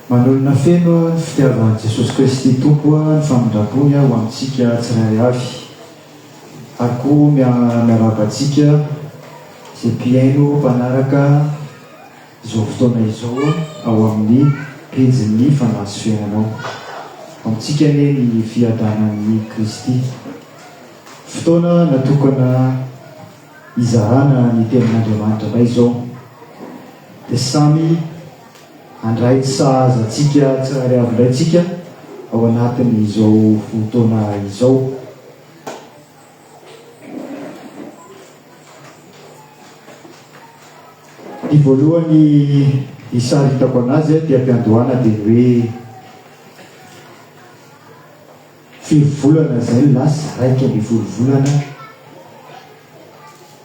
Manolona feno ny fitiavan'i Jesosy Kristy Tompo ny famindrampony ho amintsika tsirairay avy. Ary koa miarahaba antsika izay mpihaino mpanaraka izao fotoana izao ao amin'ny pejin'ny Fanahy sy Fiainanao. Amintsika anie ny fiadanan'i Kristy. Fotoana natokana hizarana ny tenin'Andriamanitra indray izao. Dia samy Handray ny sahaza antsika tsirairay avy indray tsika ao anatin'izao fotoana izao. Ny voalohany hisaritako anazy aty am-piandohana dia ny hoe firy volana izay no lasa, 11 volana,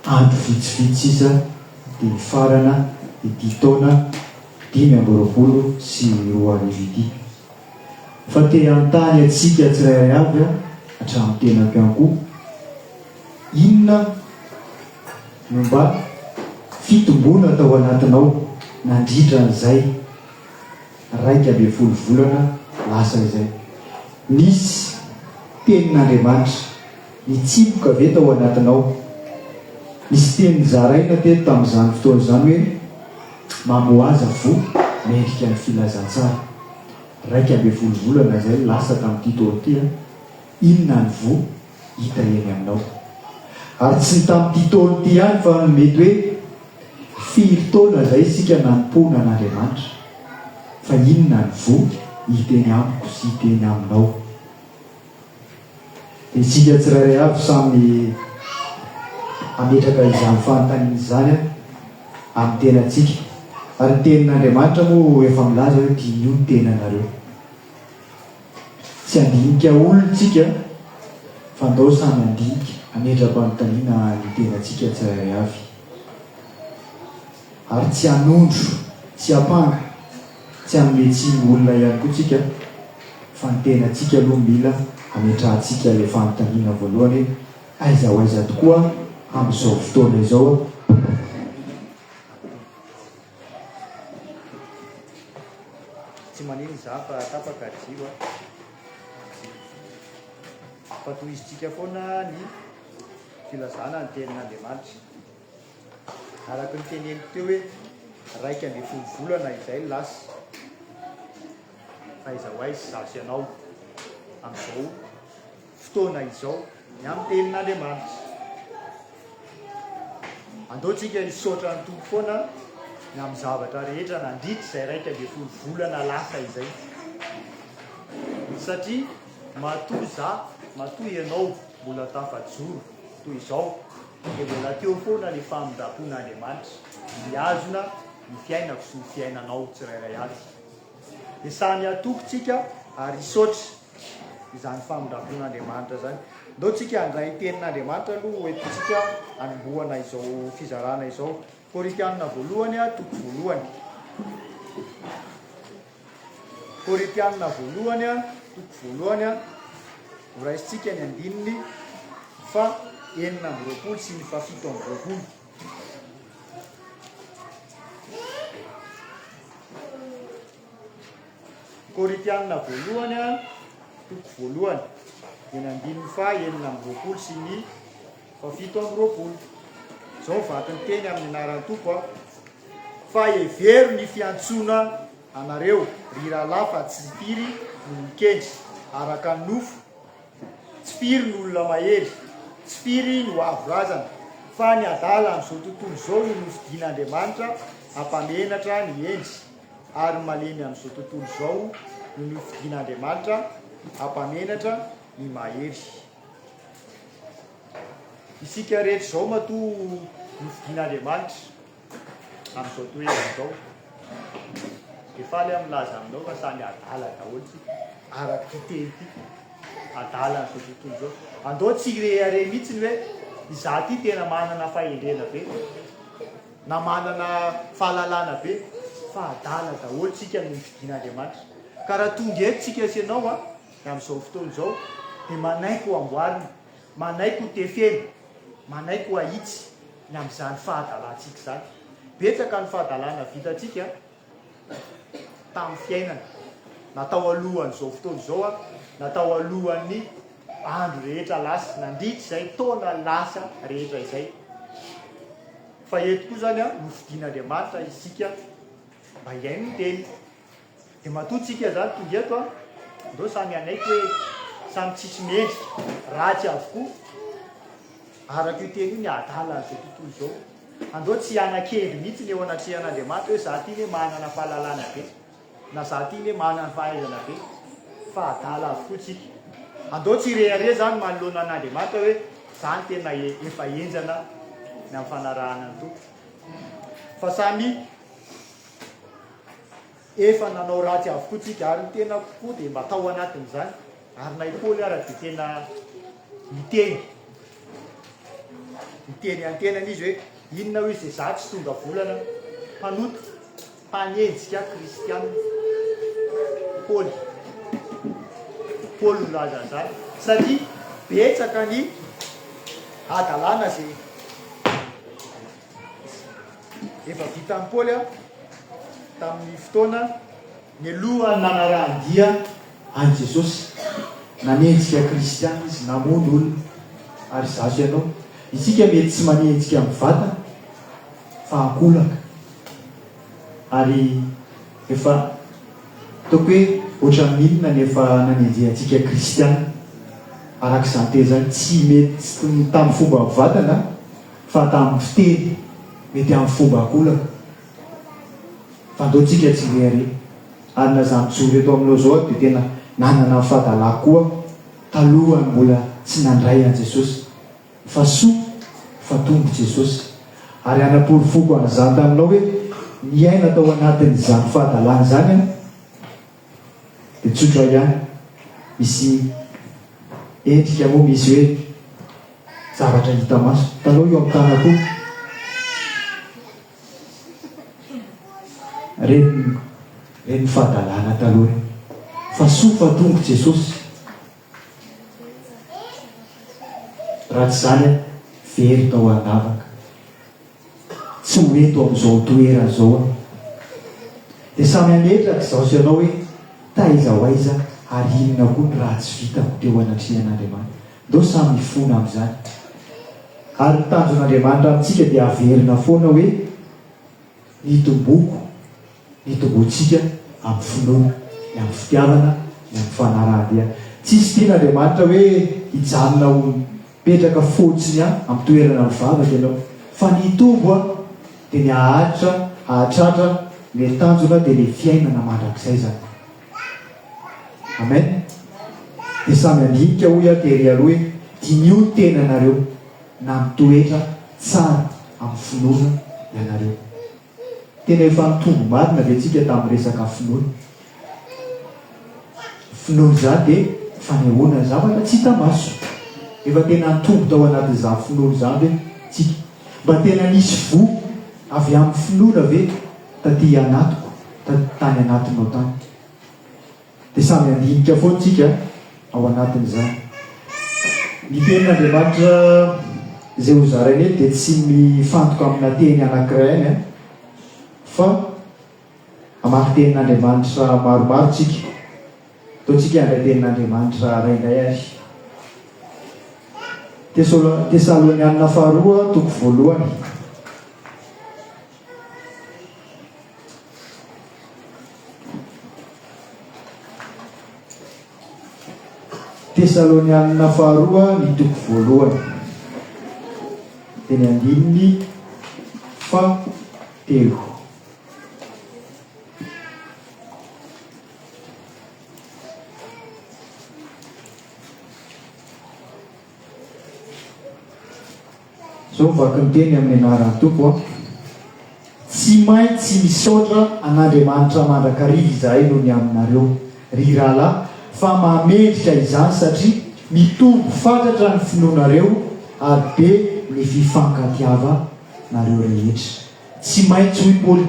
andro vitsivitsy sisa dia hifarana ity taona 2025 ity. Fa te hanontany antsika tsirairay avy aho, hatramin'ny tenako ihany koa, inona no mba fitomboana tao anatinao nandritra an'izay 11 volana lasa izay? Nisy tenin'Andriamanitra Nitsimoka ve tao anatinao? Nisy teny nozaraina teto tamin'izany fotoana izany hoe, Mamohaza voa mendrika ny filazantsara. 11 volana izay lasa tamin'ity taona ity an! Inona ny voa hita eny aminao? Ary tsy ny tamin'ity taona ity ihany fa mety hoe firy taona izay isika nanompoana an'Andriamanitra. Fa inona ny voa hita eny amiko sy hita eny aminao? Isika tsirairay avy samy hametraka izany fanontaniana izany amin'ny tenantsika. Ary ny tenin'Andriamanitra moa efa milaza hoe diniho ny tenanareo. Tsy handinika olona isika fa ndao samy handinika, hametra-panontaniana ny tenantsika tsirairay avy. Ary tsy hanondro, tsy hampanga, tsy hanome tsiny olona ihany koa tsika fa ny tenantsika aloha mila hametrahantsika ilay fanontaniana voalohany hoe aiza ho aiza tokoa amin'izao fotoana izao aho? Tsy manino za fa tapaka jiro a. Fa tohizintsika foana ny filazana ny tenin'Andriamanitra. Araka ny teneniko teo hoe 11 volana izay lasa. Aiza ho aiza izaho sy ianao amin'izao fotoana izao ny amin'ny tenin'Andriamanitra. Andao tsika hisaotra ny Tompo foana ny amin'ny zavatra rehetra nandritra izay 11 volana lasa izay. Satria matoa za, matoa ianao mbola tafajoro toy izao dia mbola teo foana le famindrampon'Andriamanitra mihazona ny fiainako sy ny fiainanao tsirairay avy. Dia samy hatoky tsika ary hisaotra izany famindrampon'Andriamanitra izany. Ndao tsika handray ny tenin'Andriamanitra aloha ho entintsika hanombohana izao fizarana izao. Korintianina voalohany toko voalohany. Korintianina voalohany, toko voalohany, horaisintsika ny andininy fa 26 sy ny fa 27. Korintianina voalohany, toko voalohany, dia ny andininy fa 26 sy ny fa 27. Izao vaky ny teny amin'ny anaran'ny Tompo a. Fa hevero ny fiantsoana anareo, ry rahalahy, fa tsy firy no olon-kendry araka ny nofo, tsy firy no olona mahery, tsy firy no avo razana, fa ny adala amin'izao tontolo izao no nofidin'Andriamanitra hampamenatra ny hendry, ary ny malemy amin'izao tontolo izao no nofidin'Andriamanitra hampamenatra ny mahery. Isika rehetra izao matoa nofidin'Andriamanitra amin'izao toerana izao dia faly aho milaza aminao fa samy adala daholo isika araka ity teny ity. Adala an'izao tontolo izao. Andao tsy hirehareha mihitsy ny hoe izaho ity tena manana fahendrena be na manana fahalalana be fa adala daholo isika no nofidin'Andriamanitra. Ka raha tonga eto isika sy ianao a, amin'izao fotoana izao dia manaiky ho amboarina, manaiky ho tefena, manaiky ho ahitsy ny amin'izany fahadalantsika izany. Betsaka ny fahadalana vitantsika tamin'ny fiainana. Na tao alohan'izao fotoana izao na tao alohan'ny andro rehetra lasa, nandritra izay taona lasa rehetra izay. Fa eto koa izany nofidin'Andriamanitra isika mba hihaino ny teny. Dia matoa tsika izany tonga eto an, ndao samy hanaiky hoe samy tsisy mendrika, ratsy avokoa, araka io teny io ny adalan'izao tontolo izao. Andao tsy hiana-kendry mihitsy ny eo anatrehan'Andriamanitra hoe za ty anie manana fahalalana be, na za ty anie manana fahaizana be, fa adala avokoa tsika. Andao tsy hirehareha izany manoloana an'Andriamanitra hoe za no tena efa henjana ny amin'ny fanarahana ny Tompo. Fa samy Efa nanao ratsy avokoa tsika ary ny tenako koa dia mba tao anatin'izany ary na i Paoly ara dia tena niteny niteny antenany izy hoe inona hoy izy za tsy tonga volana mpanota mpanenjika kristiana Paoly Paoly nilaza an'izany satria betsaka ny hadalana izay Efa vitan'i Paoly tamin'ny fotoana nialohan'ny nanarahan-dia an'i Jesosy. Nanenjika kristiana izy, namono olona. Ary izaho sy ianao? Isika mety tsy manenjika amin'ny vatana, fa ankolaka. Ary efa ataoko hoe ohatran'ny inona ny efa nanenjehantsika kristiana. Araka izany teny izany, tsy mety tsy tamin'ny fomba mivantana, Fa tamin'ny fiteny, mety amin'ny fomba ankolaka. Fa ndao tsika tsy hirehareha. Ary na za mijoro eto aminao zao aho dia tena nanana ny fahadalako koa talohan'ny mbola tsy nandray an'i Jesosy. Fa soa fa tonga Jesosy. Ary hanaporofoko an'izany taminao hoe niaina tao anatin'izany fahadalana izany aho. Dia tsotra ihany, misy endrika moa misy hoe zavatra hita maso. Hitanao io amin'ny tanako io? Reny, reny fahadalana taloha reny. Fa soa fa tonga Jesosy. Raha tsy izany aho, very tao an-davaka. Tsy ho eto amin'izao toerana izao aho. Dia samy hametraka izaho sy ianao hoe, Taiza ho aiza ary inona koa ny ratsy vitako teo anatrehan'Andriamanitra? Ndao samy hifona amin'izany. Ary ny tanjon'Andriamanitra amintsika dia averina foana hoe, Nitomboko, nitomboantsika amin'ny finoana, ny amin'ny fitiavana, ny amin'ny fanarahan-dia. Tsisy tian'Andriamanitra hoe hijanona ho mipetraka fotsiny amin'ny toerana mivavaka ianao. Fa ny hitombo dia ny haharitra, hahatratra ilay tanjona dia ilay fiainana mandrakizay izany. Amen. Dia samy handinika hoy aho tery aloha hoe diniho ny tenanareo na mitoetra tsara amin'ny finoana ianareo. Tena efa nitombo marina ve tsika tamin'ny resaka finoana? Finoana izany dia fanehoana ny zavatra tsy hita maso. Efa tena nitombo tao anatin'izany finoana izany ve tsika? Mba tena nisy voa avy amin'ny finoana ve taty anatiko, tany anatinao tany? Dia samy handinika foana tsika ao anatin'izany. Ny tenin'Andriamanitra izay ho zaraina eto dia tsy mifantoka amina teny anankiray ihany fa hamaky tenin'Andriamanitra maromaro tsika. Ataontsika handray tenin'Andriamanitra iray indray ary. Tesalonianina faharoa toko voalohany. Tesalonianina faharoa ny toko voalohany, dia ny andininy fahatelo. Zao mivaky ny teny amin'ny anaran'ny Tompo an. Tsy maintsy misaotra an'Andriamanitra mandrakariva izahay noho ny aminareo, ry rahalahy, fa mahamendrika izany satria mitombo fatratra ny finoanareo ary be ny fifankatiavanareo rehetra. Tsy maintsy hoy Paoly.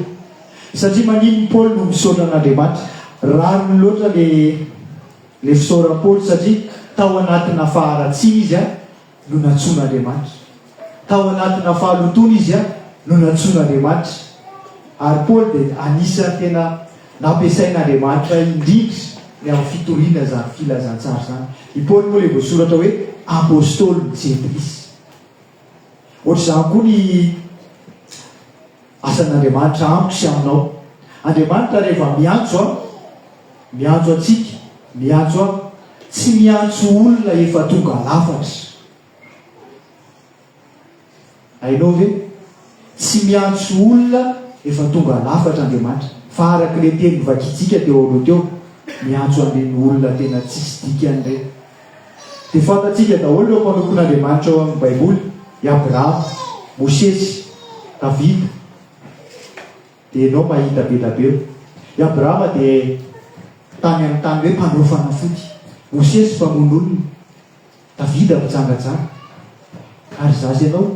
Satria maninona Paoly no misaotra an'Andriamanitra? Rariny loatra le le fisaoran'i Paoly satria tao anatina faharatsiana izy an. no nantsoin'Andriamanitra. Tao anatina fahalotoana izy no nantsoin'Andriamanitra. Ary Paoly dia anisan'ny tena nampiasain'Andriamanitra indrindra. ny amin'ny fitoriana izany filazantsara izany. I Paoly moa ilay voasoratra hoe apôstôlin'ny Jentilisa. Ohatr'izany koa ny asan'Andriamanitra amiko sy aminao. Andriamanitra rehefa miantso an, miantso antsika, miantso ahy, tsy miantso olona efa tonga lafatra. Hainao ve? Tsy miantso olona efa tonga lafatra Andriamanitra, fa araka ilay teny novakintsika teo aloha teo, miantso an'ireny olona tena tsisy dikany ireny. Dia fantatsika daholo ireo mpanompon'Andriamanitra ao amin'ny Baiboly, i Abrahama, Mosesy, Davida. Dia ianao mahita be da be eo. I Abrahama dia tany amin'ny tany hoe mpanao fanafody. Mosesy mpamono olona. Davida mpijangajanga. Ary izaho sy ianao?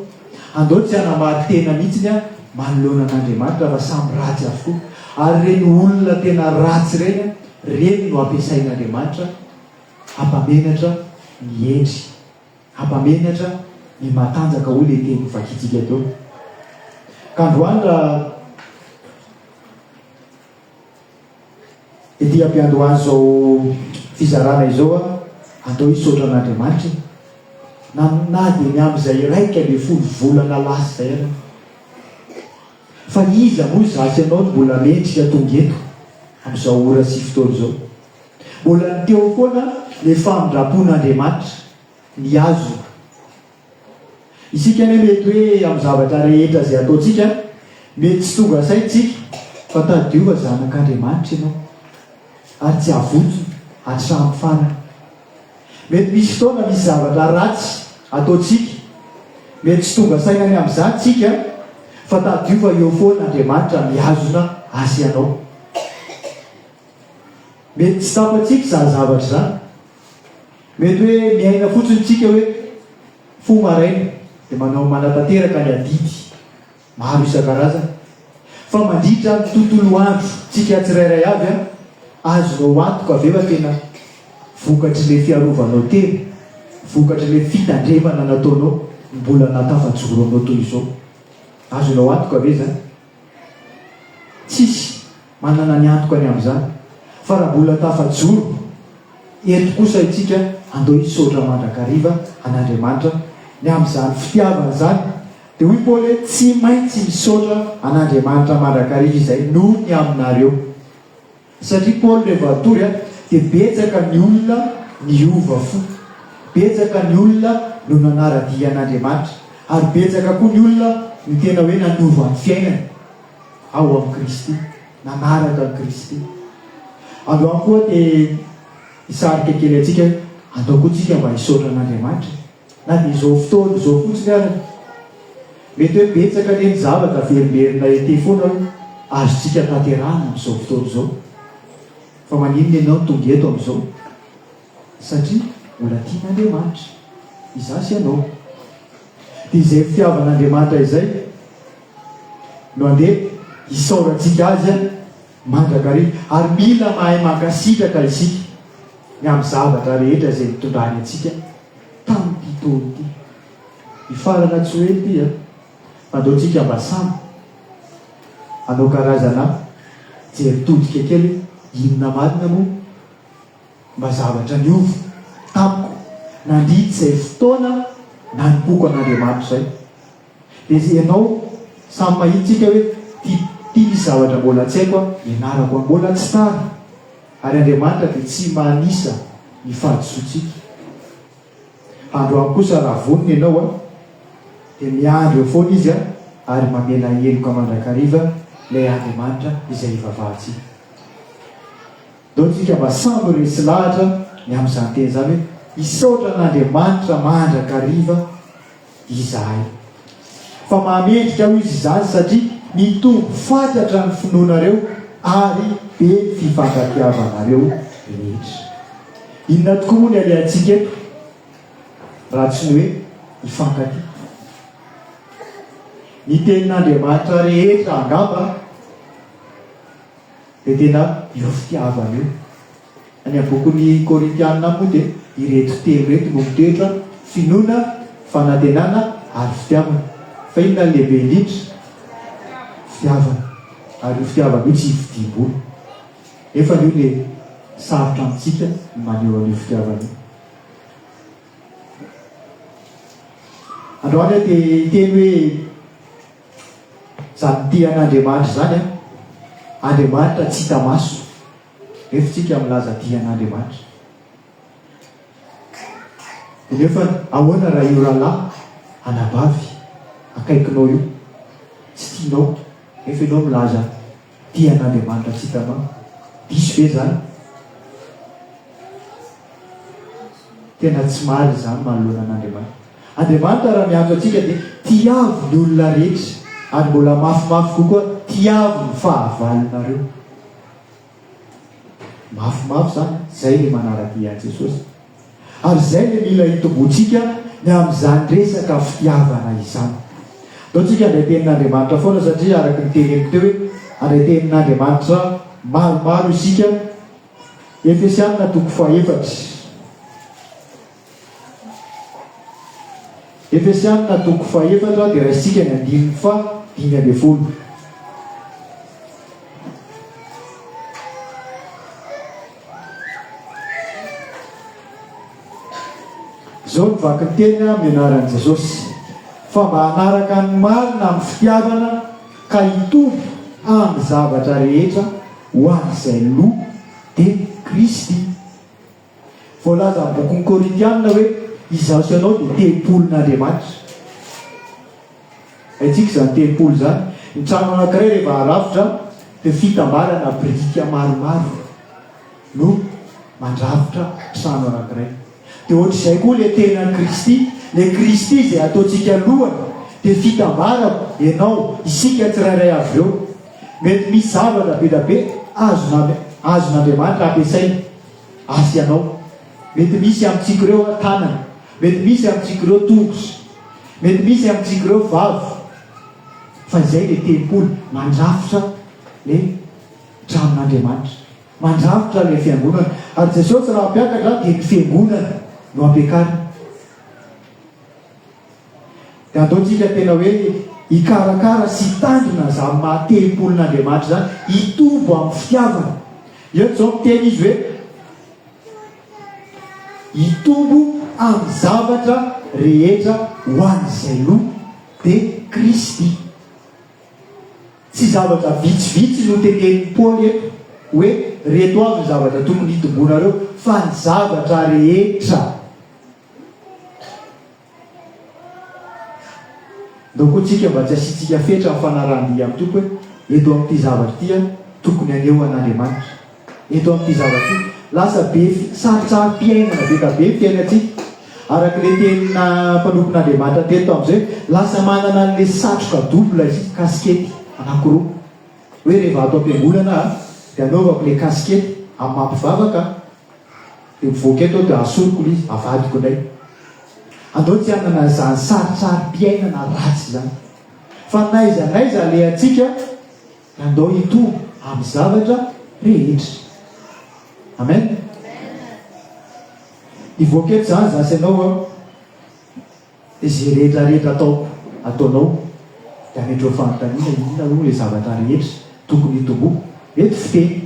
Andao tsy hanamari-tena mihitsiny aho manoloana an'Andriamanitra fa samy ratsy avokoa. Ary ireny olona tena ratsy ireny, ireny no ampiasain'Andriamanitra hampamenatra ny hendry, hampamenatra ny matanjaka hoy ilay teny novakintsika teo. Ka androany raha Ety am-piandohan'izao fizarana izao aho, andao hisaotra an'Andriamanitra e! Na na dia ny amin'izay 11 volana lasa izay ary. Fa iza moa izaho sy ianao no mbola mendrika tonga eto amin'izao ora sy fotoana izao? Mbola ny teo foana ilay famindram-pon'Andriamanitra nihazona. Isika anie mety hoe amin'ny zavatra rehetra izay ataontsika, mety tsy tonga saina isika fa tadidio fa zanak'Andriamanitra ianao ary tsy avotsony hatramin'ny farany. Mety misy fotoana misy zavatra ratsy ataontsika, mety tsy tonga saina ny amin'izany isika fa tadidio fa eo foana Andriamanitra mihazona ahy sy ianao. Mety tsy tsapantsika izany zavatra izany. Mety hoe miaina fotsiny tsika hoe fo maraina dia manao manatanteraka ny adidy maro isan-karazany. Fa mandritra ny tontolo andro tsika tsirairay avy an, azonao antoka ve fa tena vokatr'ilay fiarovanao tena, vokatr'ilay fitandremana nataonao no mbola nahatafajoro anao toy izao? Azonao antoka ve izany? Tsisy manana ny antoka ny amin'izany. Fa raha mbola tafajoro eto kosa itsika, andao hisaotra mandrakariva an'Andriamanitra ny amin'izany fitiavana izany. Dia hoy Paoly hoe, Tsy maintsy misaotra an'Andriamanitra mandrakariva izay noho ny aminareo. Satria Paoly rehefa hatory dia betsaka ny olona niova fo, betsaka ny olona no nanara-dia an'Andriamanitra, ary betsaka koa ny olona no tena hoe nanova ny fiainany ao amin'i Kristy, nanaraka an'i Kristy. Androany koa dia hisarika kely antsika hoe andao koa tsika mba hisaotra an'Andriamanitra e! Na dia izao fotoana izao fotsiny ara. Mety hoe betsaka anie ny zavatra averimberina ety foana hoe azontsika tanterahana amin'izao fotoana izao. Fa maninona ianao no tonga eto amin'izao? Satria mbola tian'Andriamanitra. Izaho sy ianao. Dia izay fitiavan'Andriamanitra izay no andeha hisaorantsika Azy mandrakariva. Ary mila mahay mankasitraka isika ny amin'ny zavatra rehetra izay nitondrany antsika tamin'ity taona ity. Hifarana tsy ho ela ity an! Andao tsika mba samy hanao karazana jery todika kely hoe inona marina moa mba zavatra niova tamiko nandritra izay fotoana nanompoako an'Andriamanitra izay. Dia ianao samy mahita tsika hoe ty ty misy zavatra mbola tsy haiko an, ianarako an, mbola tsy tara. Ary Andriamanitra dia tsy manisa ny fahadisoantsika. Androany kosa raha vonona ianao an, dia miandry eo foana Izy an, ary mamela heloka mandrakariva ilay Andriamanitra izay ivavahantsika. Ndao tsika mba samy resy lahatra ny amin'izany teny izany hoe, hisaotra an'Andriamanitra mandrakariva izahay. Fa mahamendrika hoy izy izany satria mitombo fatratra ny finoanareo ary be ny fifankatiavanareo rehetra. Inona tokoa moa ny alehantsika eto raha tsy ny hoe hifankatia? Ny tenin'Andriamanitra rehetra angamba dia tena io fitiavana io. Any amin'ny bokin'ny Korintiana moa dia ireto telo ireto no mitoetra, finoana, fanantenana ary fitiavana. Fa inona no lehibe indrindra? Fitiavana. Ary io fitiavana io tsy ividiam-bola. Nefa io le. Sarotra amintsika ny maneho an'io fitiavana io. Androany aho dia hiteny hoe izany tia an'Andriamanitra izany an, Andriamanitra tsy hita maso, nefa tsika milaza tia an'Andriamanitra. Dia nefa ahoana raha io rahalahy, anabavy akaikinao io, tsy tianao, nefa ianao milaza tia an'Andriamanitra tsy hita maso. Diso ve izany? Tena tsy marina izany manoloana an'Andriamanitra. Andriamanitra raha miantso antsika dia tiavo ny olona rehetra ary mbola mafimafy kokoa tiavo ny fahavalonareo. Mafimafy izany, izay ilay manara-dia an'i Jesosy. Ary izay ilay mila hitomboantsika ny amin'izany resaka fitiavana izany. Andao tsika handray tenin'Andriamanitra foana satria araka ny teneniko teo hoe handray tenin'Andriamanitra maromaro isika. Efesianina toko fahefatra. Efesianina toko fahefatra dia raisintsika ny andininy faha 15. Izao no vaky ny teny amin'ny anaran'i Jesosy, fa mba hanaraka ny marina amin'ny fitiavana ka hitombo amin'ny zavatra rehetra ho an'izay loha, dia Kristy. Voalaza amin'ny bokin'ny Korintianina hoe izaho sy ianao dia tempolin'Andriamanitra. Haintsika izany tempoly izany. Ny trano anankiray rehefa arafitra dia fitambarana biriky maromaro no mandrafitra trano anankiray. Dia ohatr'izay koa ilay tenan'i Kristy. Ilay Kristy izay ataontsika lohany dia fitambarako, ianao, isika tsirairay avy eo. Mety misy zavatra be dia be azon'Andriamanitra ampiasaina ahy sy ianao. Mety misy amintsika ireo tanana, mety misy amintsika ireo tongotra, mety misy amintsika ireo vava. Fa izay ilay tempoly mandrafitra ilay tranon'Andriamanitra, mandrafitra ilay fiangonana. Ary Jesosy raha hampiakatra dia ny fiangonana no ampiakariny. Dia andao tsika tena hoe hikarakara sy hitandrina izany maha tempolin'Andriamanitra izany, hitombo amin'ny fitiavana. Eto izao miteny izy hoe hitombo amin'ny zavatra rehetra ho an'izay loha, dia Kristy. Tsy zavatra vitsivitsy no tenenin'i Paoly eto hoe reto avy ny zavatra tokony hitomboanareo fa ny zavatra rehetra. Ndao koa tsika mba tsy asiantsika fetra amin'ny fanarahan-dia amin'ny Tompo hoe eto amin'ity zavatra ity aho tokony haneho an'Andriamanitra. Eto amin'ity zavatra ity. Lasa be sarotsarom-piainana be da be ny fiainantsika. Araka ilay tenina mpanompon'Andriamanitra teto tamin'izay hoe lasa manana an'ilay satroka double isika, kasikety anankiroa. Hoe rehefa ato am-piangonana aho dia anaovako ilay kasikety amin'ny maha mpivavaka aho. Dia mivoaka eto aho dia asoriko ilay izy, avadiko indray. Andao tsy hanana izany sarintsarim-piainana ratsy izany. Fa n'aiza n'aiza alehantsika, dia andao hitombo amin'ny zavatra rehetra. Amen. Hivoaka eto izany za sy ianao an. Dia izay rehetra rehetra ataoko, ataonao, dia ametrao fanontaniana inona aloha ilay zavatra rehetra tokony hitomboako. Mety fiteny.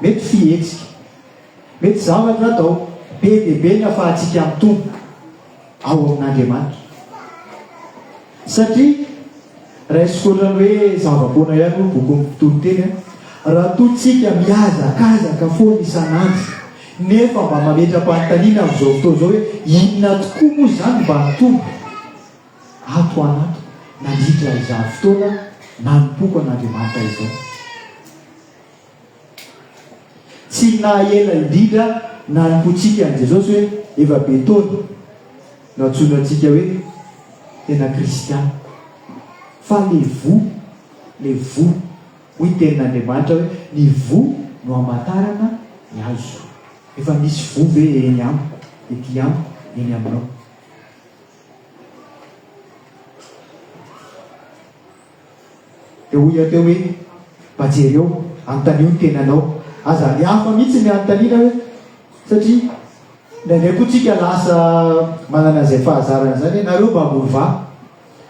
Mety fihetsika. Mety zavatra atao. Be dia be ny afahantsika mitombo ao amin'Andriamanitra. Satria raisiko ohatran'ny hoe zava-poana ihany moa bokin'ny mpitoriteny an, raha toa tsika mihazakazaka foana isan'andro nefa mba mametra-panontaniana amin'izao fotoana izao hoe inona tokoa moa izany mba nitombo ato anatiko nandritra izany fotoana nanompoako an'Andriamanitra izany. Tsy ny naha ela indrindra nanompoantsika an'i Jesosy hoe efa be taona no antsoina antsika hoe tena kristiana. Fa le voa, le voa, hoy ny tenin'Andriamanitra hoe ny voa no hamantarana ny hazo. Efa misy voa ve eny amiko, ety amiko, eny aminao? Dia hoy aho teo hoe, mba jereo, anontanio ny tenanao. Aza ny hafa mihitsy ny anontaniana hoe, satria indraindray koa tsika lasa manana an'izay fahazarana izany hoe, nareo mba miovà.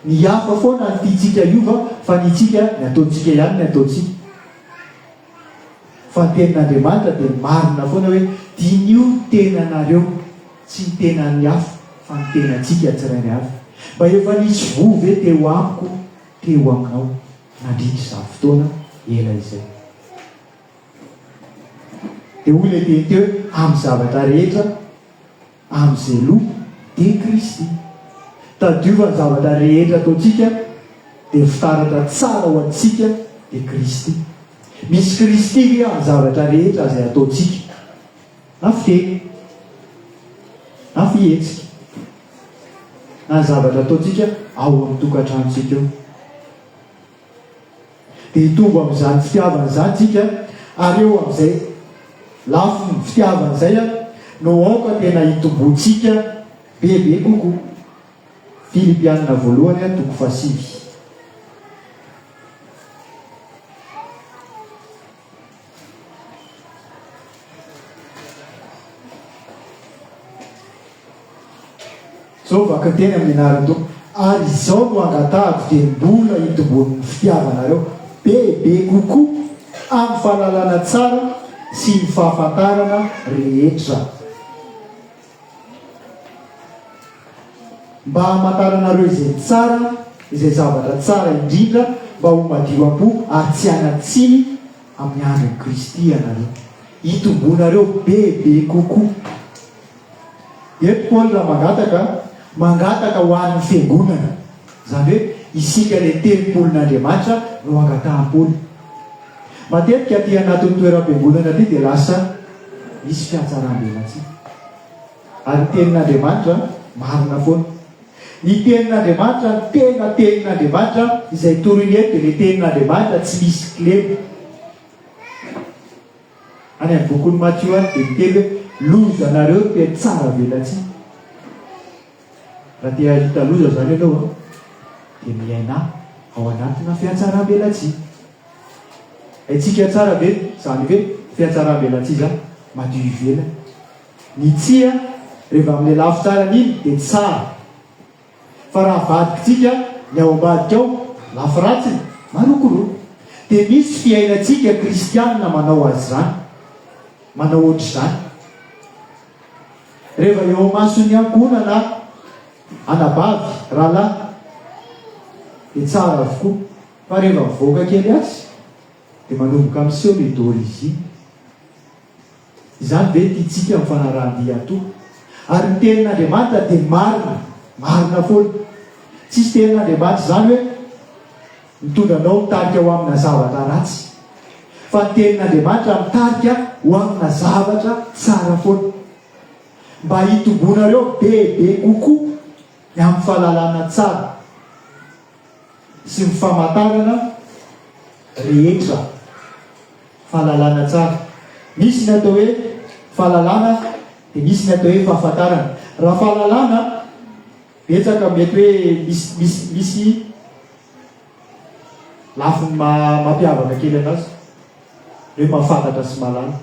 Ny hafa foana no tiantsika hiova fa ny tsika, ny ataontsika ihany ny ataontsika. Fa ny tenin'Andriamanitra dia marina foana hoe diniho ny tenanareo, tsy ny tenan'ny hafa fa ny tenantsika tsirairay avy. Mba efa nisy voa ve teo amiko teo aminao nandritra izany fotoana ela izay? Dia hoy ilay teny teo hoe amin'ny zavatra rehetra amin'izay loha dia Kristy. Tadidio fa ny zavatra rehetra ataontsika dia fitaratra tsara ho antsika dia Kristy. Misy Kristy ve amin'ny zavatra rehetra izay ataontsika? Na fiteny, na fihetsika, na ny zavatra ataontsika ao amin'ny tokantranontsika eo. Dia hitombo amin'izany fitiavana izany tsika, ary eo amin'izay lafiny fitiavana izay no aoka tena hitomboantsika bebe kokoa. Filipianina voalohany toko fahasivy. Zao vakiteny amin'ny anaran'ny Tompo, ary izao no angatahako dia mbola hitomboan'ny fitiavanareo bebe kokoa amin'ny fahalalana tsara sy ny fahafantarana rehetra. Mba hamantaranareo izay tsara, izay zavatra tsara indrindra, mba ho madio am-po ary tsy hanan-tsiny amin'ny andron'i Kristy ianareo. Hitomboanareo bebe kokoa. Eto Paoly raha mangataka, mangataka ho an'ny fiangonana. Izany hoe isika ilay tempolin'Andriamanitra no angatahan'i Paoly. Matetika aty anatin'ny toeram-piangonana aty dia lasa misy fihatsaram-belatsihy. Ary ny tenin'Andriamanitra marina foana. Ny tenin'Andriamanitra, ny tena tenin'Andriamanitra izay toriny eto dia ilay tenin'Andriamanitra tsy misy kilema. Any amin'ny bokin'i Matio any dia miteny hoe lozanareo ry mpihatsara velatsihy. Raha te hahita loza izany ianao an, dia miainà ao anatina fihatsaram-belatsihy. Haintsika tsara ve izany hoe fihatsaram-belatsihy izany? Madio ivelany. Ny tsia, rehefa amin'ilay lafy tsarany iny dia tsara. Fa raha avadikitsika ny ao ambadika ao, lafy ratsiny, marokoroko. Dia misy fiainantsika kristianina manao azy izany. Manao ohatr'izany. Rehefa eo amason'ny ankohonana, anabavy, rahalahy, dia tsara avokoa. Fa rehefa mivoaka kely atsy, dia manomboka miseho le d'origine. Izany ve tiantsika amin'ny fanarahan-dia atoa? Ary ny tenin'Andriamanitra dia marina, marina foana. Tsisy tenin'Andriamanitra izany hoe mitondra anao mitarika ho amina zavatra ratsy. Fa ny tenin'Andriamanitra mitarika ho amina zavatra tsara foana. Mba hitomboanareo bebe kokoa ny amin'ny fahalalana tsara sy ny famantarana rehetra. Fahalalana tsara. Misy ny atao hoe fahalalana dia misy ny atao hoe fahafantarana. Raha fahalalana, betsaka mety hoe misy misy misy lafiny mampiavaka kely anazy, ny hoe mahafantatra sy mahalala.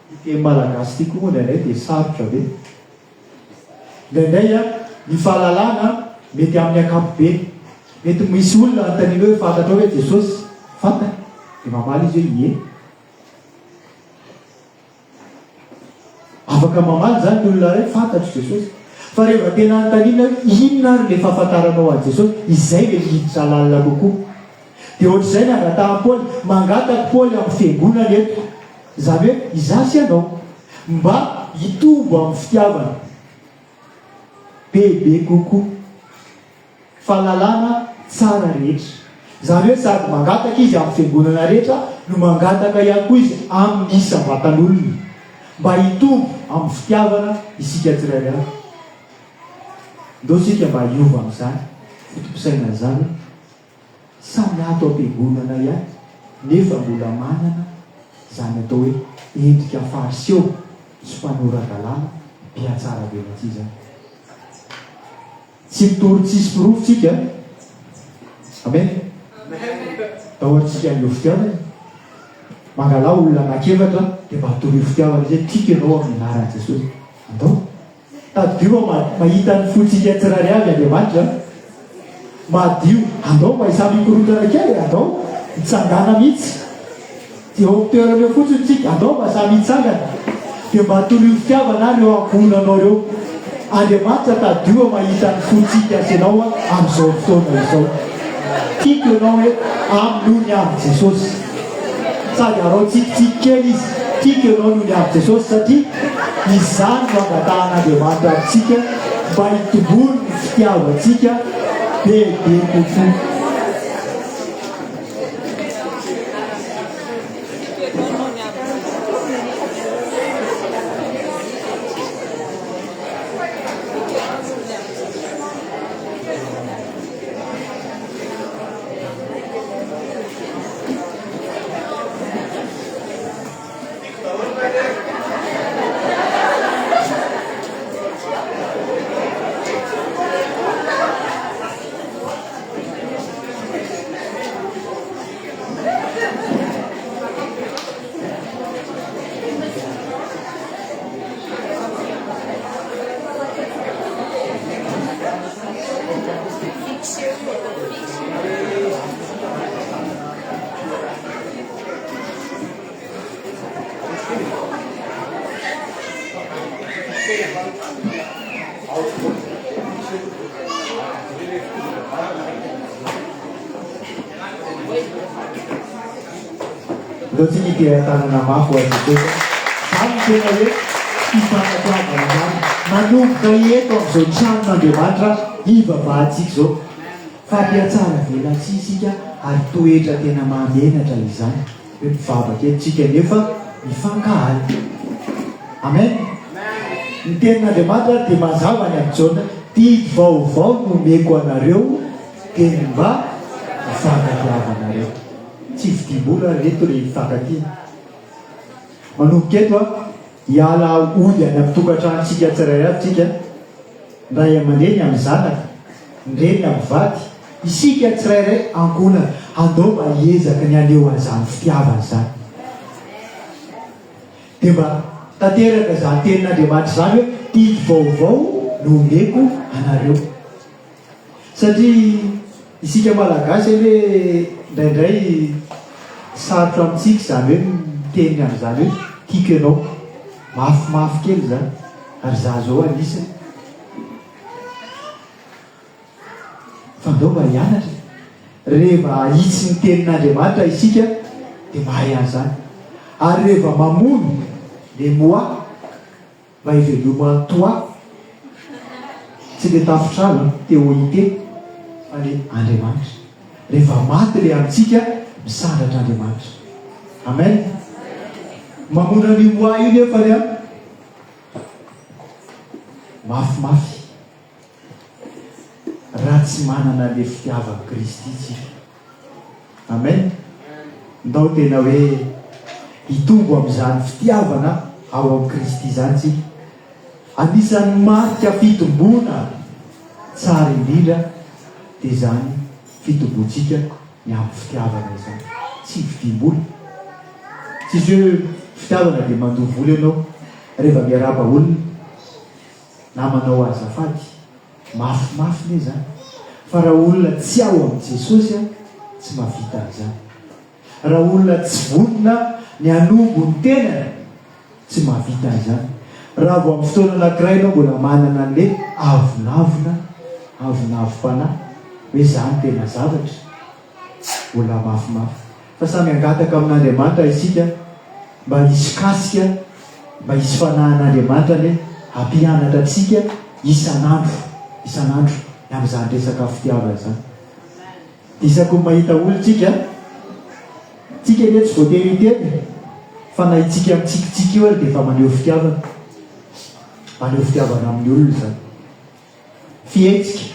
Ity teny malagasy ity koa moa indraindray dia sarotra be. Indraindray ny fahalalana mety amin'ny ankapobeny. Mety misy olona anontaniana hoe fantatrao ve Jesosy? Fantany. Dia mamaly izy hoe ie. Afaka mamaly izany ny olona iray, fantatro Jesosy. Fa rehefa tena anontaniana hoe inona ary ilay fahafantaranao an'i Jesosy, izay ilay miditra lalina kokoa. Dia ohatr'izay ny angatahan'i Paoly. Mangataka Paoly amin'ny fiangonana eto. Izany hoe izaho sy ianao. Mba hitombo amin'ny fitiavana bebe kokoa. Fahalalana tsara rehetra. Izany hoe sady mangataka izy amin'ny fiangonana rehetra no mangataka ihany koa izy amin'ny isam-batan'olona. Mba hitombo amin'ny fitiavana isika tsirairay avy. Ndao isika mba hiova amin'izany foto-pisainana izany hoe. Samy ato am-piangonana ihany nefa mbola manana izany atao hoe endrika fariseo sy mpanora-dalàna mpihatsaravelatsihy izany. Tsy mitory tsisy porofo tsika. Amen. Ndao ary tsika haneho fitiavana e. Mangalà olona anankiefatra dia mba torio fitiavana izy hoe tiako ianao amin'ny anaran'i Jesosy. Andao. Tadidio fa mahita ny fontsika tsirairay avy Andriamanitra. Madio. Andao mba samy hikorontana kely e, andao hitsangana mihitsy. Eo amin'ny toerana eo fotsiny tsika, andao mba samy hitsangana, dia mba toloy fitiavana ary ireo ankohonanao ireo. Andriamanitra tadidio mahita ny fontsika sy ianao amin'izao fotoana izao. Tiako ianao hoe amin'ny noho ny amin'i Jesosy. Sady arao tsikitsiky kely izy, tiako ianao noho ny amin'i Jesosy satria izany no angatahan'Andriamanitra amintsika mba hitomboan'ny fitiavantsika bebe kokoa. Ndao tsika hitera-tanana mafy ho an'i Jesosy a! Izany no tena hoe fifankatiavana marina. Manomboka eto amin'izao tranon'Andriamanitra hivavahantsika izao. Fa mpihatsara velatsihy isika ary toetra tena mahamenatra izany. Hoe mivavaka eto tsika nefa mifankahala. Amen! Ny tenin'Andriamanitra ary dia mazava ny amin'i Jaona, didy vaovao no omeko anareo dia ny mba hifankatiavanareo. Tsy vidiam-bola ry reto ry hifankatia. Manomboka eto a, hiala hody any amin'ny tokantranontsika tsirairay avy tsika, ny ray aman-dreny amin'ny zanaka, ny reny amin'ny vady, isika tsirairay ankohonana, andao mba hiezaka ny haneho an'izany fitiavana izany. Dia mba tanteraka izany tenin'Andriamanitra izany hoe didy vaovao no omeko anareo. Satria isika Malagasy anie indraindray sarotra amintsika izany hoe miteny an'izany hoe tiako ianao. Mafimafy kely izany. Ary za zao anisany. Fa ndao mba hianatra e. Reheva ahitsy ny tenin'Andriamanitra isika dia mahay an'izany. Ary reheva mamono le moi Mba hiveloma toi. Tsy le tafotrano an, TOIT, fa le Andriamanitra. Rehefa maty le amintsika, misandratra Andriamanitra. Amen. Mamono an'io moi io nefany an, mafimafy. Raha tsy manana le fitiavan'i Kristy tsika. Amen. Ndao tena hoe hitombo amin'izany fitiavana ao amin'i Kristy izany tsika. Anisan'ny marika fitomboana tsara indrindra dia izany fitomboantsika ny amin'ny fitiavana izany. Tsy vidiam-bola. Tsisy hoe fitiavana dia mandoa vola ianao rehefa miarahaba olona na manao azafady. Mafimafy ne zany. Fa raha olona tsy ao amin'i Jesosy an, tsy mahavita an'izany. Raha olona tsy vonona ny hanombo ny tenany, tsy mahavita an'izany. Raha vao amin'ny fotoana anankiray ianao mbola manana an'le avonavona, avonavom-panahy, hoe za no tena zavatra, mbola mafimafy. Fa samy hangataka amin'Andriamanitra isika mba hisy kasika, mba hisy fanahin'Andriamanitra anie hampianatra antsika isan'andro, isan'andro ny amin'izany resaka fitiavana izany. Dia isaky ny mahita olona tsika, tsika anie tsy voatery hiteny e, fa na itsika mitsikitsiky io ary dia efa maneho fitiavana, maneho fitiavana amin'ny olona izany. Fihetsika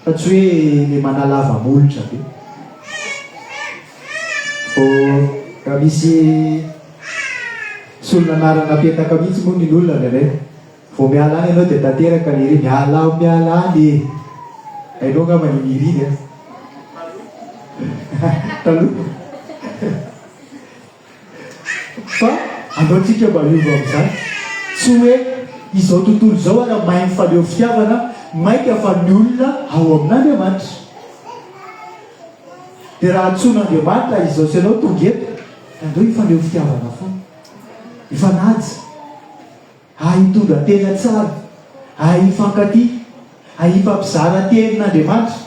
fa tsy hoe le manalava molotra be. Vao raha misy solon'anarana apetaka mihitsy moa ny olona indraindray. Vao miala any ianao dia tanteraka ny iriny. Miala aho miala any e! Hainao angamba ny iriny an! Taloha. Fa andao tsika mba hiova amin'izany. Tsy hoe izao tontolo izao ara mahay mifaneho fitiavana, mainka fa ny olona ao amin'Andriamanitra. Dia raha antsoin'Andriamanitra izao sy ianao tonga eto, dia andao hifaneho fitiavana foana. Hifanaja. Hahay hitondra tena tsara. Hahay hifankatia. Hahay hifampizara tenin'Andriamanitra.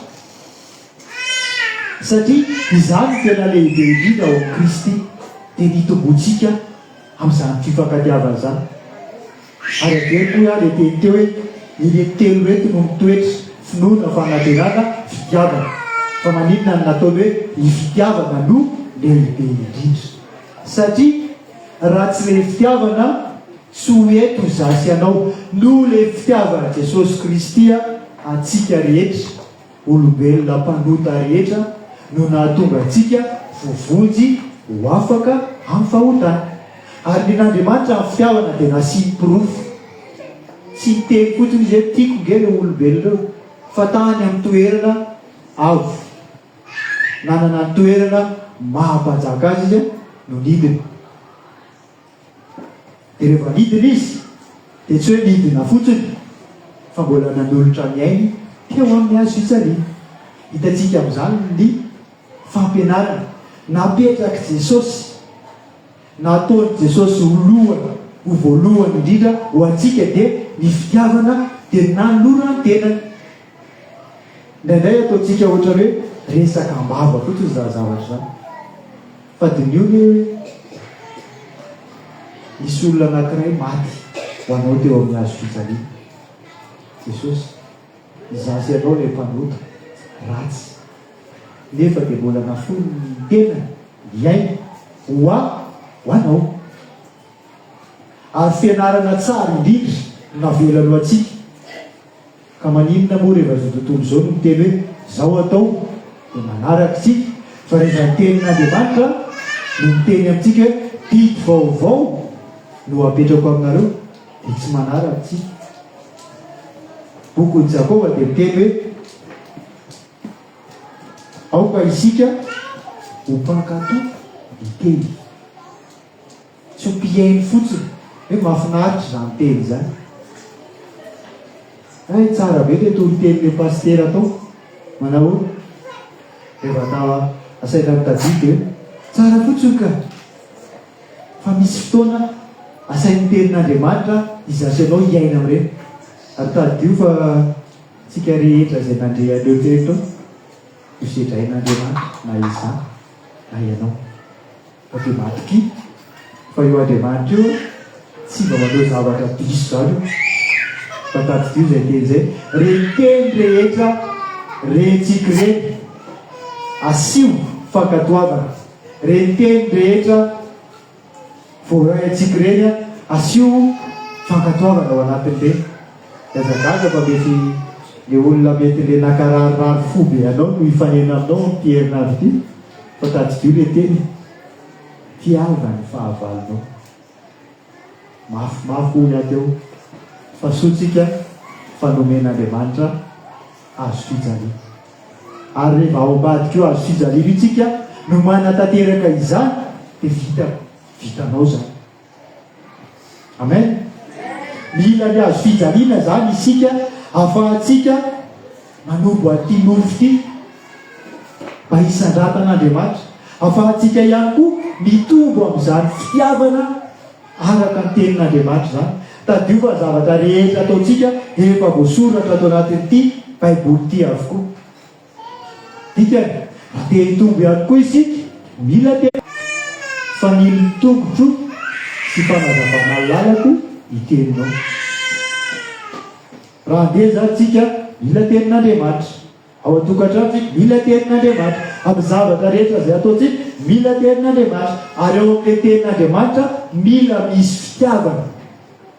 Satria izany no tena lehibe indrindra ao amin'i Kristy, dia ny hitomboantsika amin'izany fifankatiavana izany. Ary averiko hoy aho ilay teny teo hoe ireto telo ireto no mitoetra, finoana, fanantenana, fitiavana. Fa maninona no nataony hoe ny fitiavana no lehibe indrindra? Satria raha tsy ilay fitiavana tsy ho eto izaho sy ianao. Noho ilay fitiavan'i Jesosy Kristy antsika rehetra. Olombelona mpanota rehetra no nahatonga antsika voavonjy ho afaka amin'ny fahotana. Ary nen'Andriamanitra ny fitiavana dia nasiany porofo. Tsy niteny fotsiny Izy hoe tiako nge ireo olombelona ireo, fa tany amin'ny toerana avo, nanana ny toerana maha mpanjaka azy Izy no nidina. Dia rehefa nidina izy, dia tsy hoe nidina fotsiny, fa mbola nanolotra ny ainy teo amin'ny hazo fijaliana. Hitantsika amin'izany ny fampianarana napetrak'i Jesosy, nataon'i Jesosy ho lohany, ho voalohany indrindra ho antsika, dia ny fitiavana, dia ny nanolorany ny tenany. Indraindray ataontsika ohatran'ny hoe resaka am-bava fotsiny izany zavatra izany. Fa diniho anie hoe nisy olona anankiray maty ho anao teo amin'ny hazo fijaliana. Jesosy, izaho sy ianao ilay mpanota, ratsy. Nefa dia mbola nafoiny ny tenany, ny ainy, ho ahy, ho anao. Ary fianarana tsara indrindra no navelany ho antsika. Ka maninona moa rehefa izao tontolo izao no miteny hoe zao atao dia manaraka isika fa rehefa ny tenin'Andriamanitra no miteny amintsika hoe didy vaovao no apetrako aminareo dia tsy manaraka isika. Bokin'i Jakoba dia miteny hoe aoka isika ho mpankato ny teny. Tsy ho mpihaino fotsiny hoe mahafinaritra izany teny izany. Hay tsara be ilay toriteny ilay pasitera tao. Manao ahoana? Rehefa atao asaina mitadidy dia hoe tsara fotsiny ka. Fa misy fotoana asain'ny tenin'Andriamanitra hizatra anao hiaina amin'ireny. Ary tadidio fa tsika rehetra izay nandre an'ireo teny ireo ho sedrain'Andriamanitra na izaho na ianao. Fa dia matokia fa io Andriamanitra io tsy mba manao zavatra diso izany io. Fa tadidio izay teny izay, Ireny teny rehetra rentsika ireny, asio fankatoavana. Ireny teny rehetra voaray antsika ireny, asio fankatoavana ao anatin'ireny. Dia aza gaga fa mety le olona mety le nankararirary fo be anao no hifanena aminao amin'ity herinandro ity. Fa tadidio le teny, tiava ny fahavalonao. Mafimafy hoy aho teo, fa soa tsika fa nomen'Andriamanitra hazo fijaliana. Ary rehefa ao ambadik'io hazo fijaliana io tsika no manatanteraka izany dia vita, vitanao izany. Amen. Mila ny hazo fijaliana izany isika ahafahantsika manombo an'ity nofo ity mba hisandratan'Andriamanitra. Ahafahantsika ihany koa mitombo amin'izany fitiavana araka ny tenin'Andriamanitra izany. Tadidio fa ny zavatra rehetra ataontsika efa voasoratra ato anatin'ity Baiboly ity avokoa. Dikany, raha te hitombo ihany koa isika, mila te. Fanilon'ny tongotro sy fanazavana ny lalako ny teninao. Raha handeha izany tsika, mila tenin'Andriamanitra. Ao an-tokantrano tsika, mila tenin'Andriamanitra. Amin'ny zavatra rehetra izay ataontsika, mila tenin'Andriamanitra. Ary ao amin'ilay tenin'Andriamanitra, mila misy fitiavana.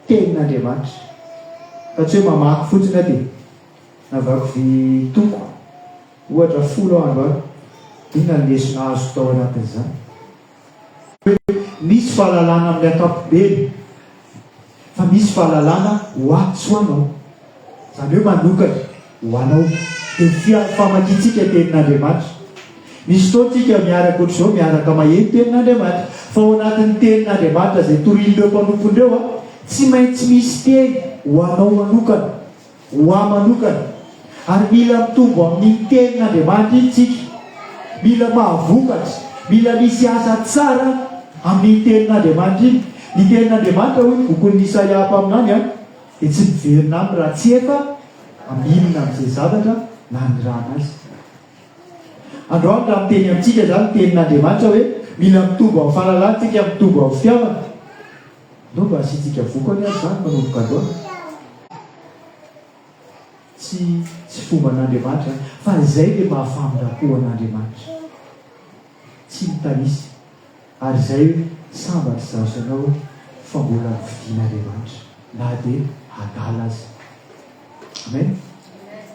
Tenin'Andriamanitra. Fa tsy hoe mamaky fotsiny aho dia. Navaky vy toko ohatra folo aho androany. Inona ny lesona azoko tao anatin'izany? Hoe misy fahalalana amin'ny ankapobeny fa misy fahalalana ho ahy sy ho anao. Izany hoe manokana ho anao. Dia ny famakiantsika tenin'Andriamanitra. Misy fotoana tsika miaraka ohatr'izao, miaraka maheno tenin'Andriamanitra. Fa ao anatin'ny tenin'Andriamanitra izay torian'ireo mpanompony ireo, tsy maintsy misy teny ho anao manokana. Ho ahy manokana, ary mila mitombo amin'iny Tenin'Andriamanitra iny tsika. Mila mahavokatra, mila misy asa tsara amin'iny tenin'Andriamanitra iny. Ny tenin'Andriamanitra hoy ny bokin'ny Isaia mpaminany an, dia tsy miverina aminy raha tsy efa aminina amin'izay zavatra nanirahana azy. Androany raha miteny amintsika izany ny tenin'Andriamanitra hoe mila mitombo amin'ny fahalalana isika, mitombo amin'ny fitiavana, ndao mba hasiantsika vokany ary izany manomboka androany. Tsy tsy fomban'Andriamanitra izany, fa izay ilay maha famindram-po an'Andriamanitra. Tsy mitanisa. Ary izay hoe sambatra izaho sy ianao fa mbola nofidian'Andriamanitra na dia adala aza. Amen.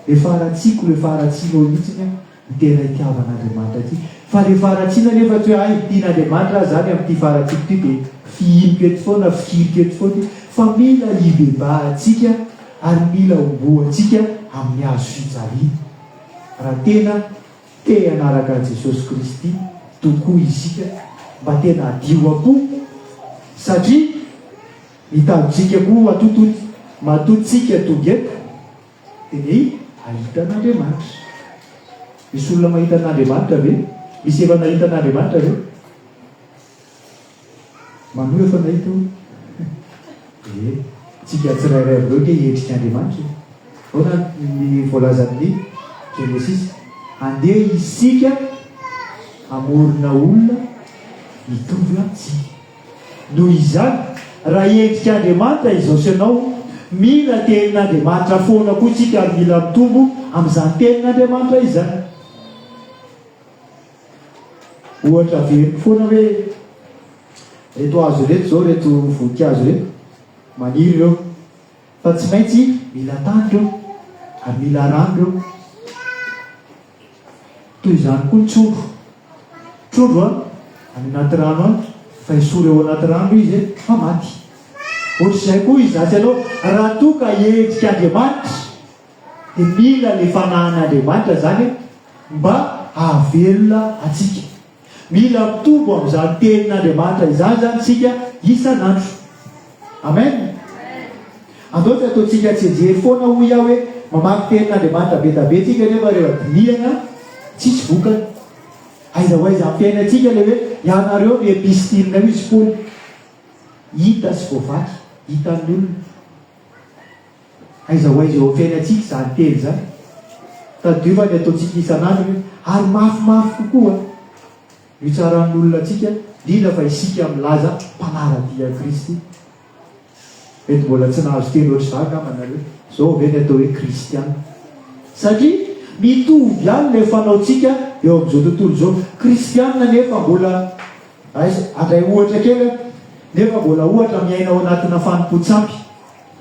Le faharatsiako le faharatsianao mihitsiny an no tena itiavan'Andriamanitra aty. Fa le faharatsiana nefa tsy hoe hay tian'Andriamanitra aho zany amin'ity faharatsiako ity dia fihiniko eto foana, fikiriko eto foana ity. Fa mila hibebahantsika ary mila homboantsika amin'ny hazo fijaliana. Raha tena te hanaraka an'i Jesosy Kristy tokoa isika mba tena hadio am-po satria ny tanjontsika koa matoa matoa tsika tonga eto dia ny hahita an'Andriamanitra. Misy olona mahita an'Andriamanitra ve? Misy efa nahita an'Andriamanitra ve? Manohy efa nahita o? Ee, tsika tsirairay avy ireo nge endrik'Andriamanitra e. Ahoana ny voalazan'ny Genesisy? Andeha isika hamorona olona mitovy amintsika. Noho izany, raha endrik'Andriamanitra izao sy ianao, mila tenin'Andriamanitra foana koa isika ary mila mitombo amin'izany tenin'Andriamanitra izany. Ohatra averiko foana hoe reto hazo ireto izao, ireto voninkazo ireto, maniry ireo. Fa tsy maintsy mila tany ireo ary mila rano ireo. Toy izany koa ny trondro. Trondro an, any anaty rano any, fa esory ao anaty rano izy fa maty. Ohatr'izay koa izaho sy ianao, raha toa ka endrik'Andriamanitra dia mila le fanahin'Andriamanitra izany mba hahavelona antsika. Mila mitombo amin'izany tenin'Andriamanitra izany izany isika isan'andro. Amen. Andao tsy ataontsika tsianjery foana hoy aho hoe mamaky tenin'Andriamanitra be da be tsika nefa rehefa dinihana tsisy vokany. Aiza ho aiza amin'ny fiainantsika ilay hoe ianareo ny epistilinay hoy izy Paoly. Hita sy voavaky, hitan'ny olona. Aiza ho aiza eo amin'ny fiainantsika izany teny izany? Tadidio fa ny ataontsika isan'andro hoe ary mafimafy kokoa no hitsaran'ny olona antsika, indrindra fa isika milaza mpanara-dia an'i Kristy. Mety mbola tsy nahazo teny ohatr'izany angamba nareo. Izao ve ny atao hoe kristiana? Satria mitovy ihany ilay fanaontsika eo amin'izao tontolo izao. Kristiana nefa mbola, aiza, handray ohatra kely aho, nefa mbola ohatra miaina ao anatina fanompoan-tsampy.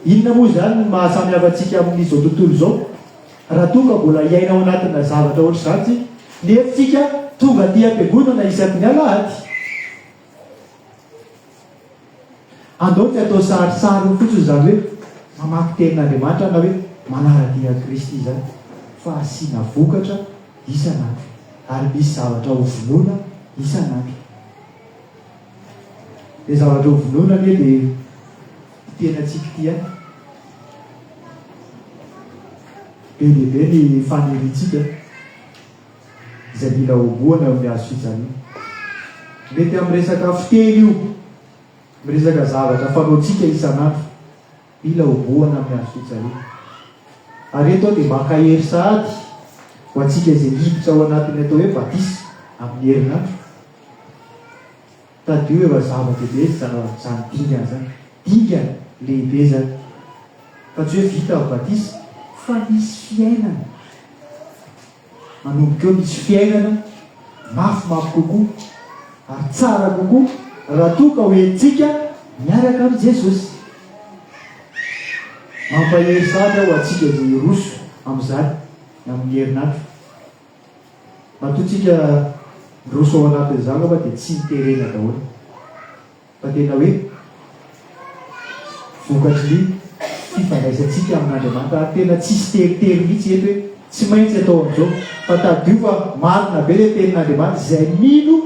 Inona moa izany ny maha samy hafa antsika amin'izao tontolo izao? Raha toa ka mbola hiaina ao anatina zavatra ohatr'izany tsika, nefa tsika tonga aty am-piangonana isaky ny alahady. Andao tsy atao sarisariny fotsiny izany hoe mamaky tenin'Andriamanitra na hoe manara-dia an'i Kristy izany, fa asiana vokatra isan'andro, ary misy zavatra ho vonoina isan'andro. Ilay zavatra ho vonoina anie dia ity tenantsika ity ihany. Be dia be ny faniriantsika izay mila hobohana eo amin'ny hazo fijaliana. Mety amin'ny resaka fiteny io, miresaka zavatra fanaontsika isan'andro, mila hobohana amin'ny hazo fijaliana. Ary eto aho dia mankahery sahady ho antsika izay hiditra ao anatin'ny atao hoe batisa amin'ny herinandro. Tadidio efa zava-dehibe izany dingana izany. Dingana lehibe izany. Fa tsy hoe vita ny batisa fa misy fiainana. Manomboka eo misy fiainana mafimafy kokoa ary tsara kokoa raha toa ka ho entintsika miaraka amin'i Jesosy. Mampahery sahady aho ho antsika izay hiroso amin'izany amin'ny herinandro. Matoa tsika miroso ao anatin'izany angamba dia tsy niterena daholo fa tena hoe vokatry ny fifandraisantsika amin'Andriamanitra ary tena tsisy teritery mihitsy eto hoe tsy maintsy atao amin'izao fa tadidio fa marina be ilay tenin'Andriamanitra izay mino